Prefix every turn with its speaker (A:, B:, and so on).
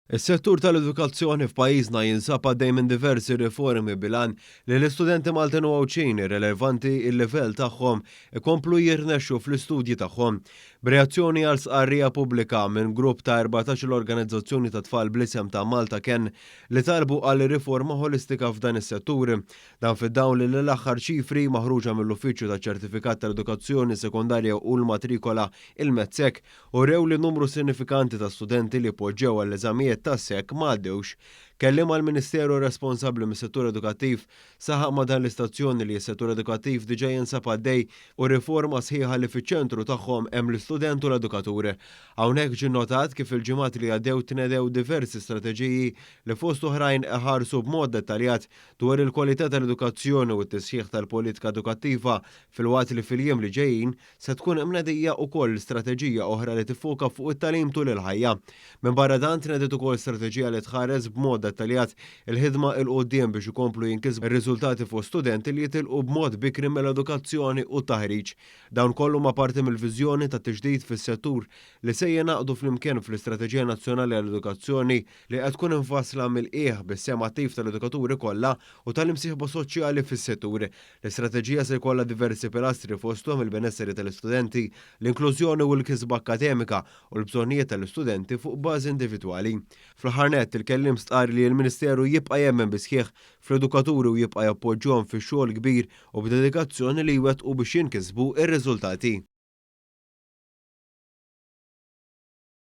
A: Is-settur tal-edukazzjoni f'pajjiżna jinsab għaddej minn diversi riformi bil-għan li l-istudenti Maltin u Għawdxin, irrelevanti l-livell tagħhom, ikomplu jirnexxu fl-istudji tagħhom. B'reazzjoni għal stqarrija pubblika minn grupp ta' 14-il organizzazzjoni ta' tfal bl-isem ta' Malta Ken li talbu għal riforma ħolistika f'dan is-settur. Dan fid-dawl li l-aħħar ċifri maħruġa mill-Uffiċċju taċ-Ċertifikat tal-Edukazzjoni Sekondarja u l-Matrikola, il-METSEC, urew li numru sinifikanti ta' studenti li poġġew għall-eżamijiet tas-SEC ma għaddewx. Kelliem għall-Ministeru responsabbli mis-settur edukattiv saħaq ma' dan l-istazzjon li s-settur edukattiv diġà jinsab għaddej u riforma sħiħa li fiċ-ċentru tagħhom hemm l-istudent u l-edukatur. Hawnhekk ġie nnotat kif il-ġimgħat li għaddew tnedew diversi strateġiji li fost oħrajn iħarsu b'mod dettaljat dwar il-kwalità tal-edukazzjoni u t-tisħiħ tal-politika edukattiva filwaqt li fil-jiem li ġejjin se tkun imnedija wkoll strateġija oħra li tiffoka fuq it-tagħlim tul il-ħajja. Minbarra dan tnediet ukoll strateġija li tħares b'mod dettaljat il-ħidma 'il quddiem biex ikomplu jinkisbu r-riżultati fost studenti li jitilqu b'mod bikri mill-edukazzjoni u t-taħriġ. Dawn kollha huma parti mill-viżjoni ta' tiġdid fis-settur li se jingħaqdu flimkien fl-Istrateġija Nazzjonali għall-Edukazzjoni li qed tkun imfassla mill-qiegħ bis-sehem attiv tal-edukaturi kollha u tal-imsieħba soċjali fis-settur. L-istrateġija se jkollha diversi pilastri fosthom il-benesseri tal-istudenti, l-inklużjoni u l-kisba akkademika u l-bżonnijiet tal-istudenti fuq bażi individwali. Fl-aħħar nett, il-kelliem stqarr li l-Ministeru jibqa' jemmen bis-sħiħ fl-edukaturi u jibqa' jappoġġjahom fix-xogħol kbir u b'dedikazzjoni li jwettqu biex jinkisbu r-riżultati.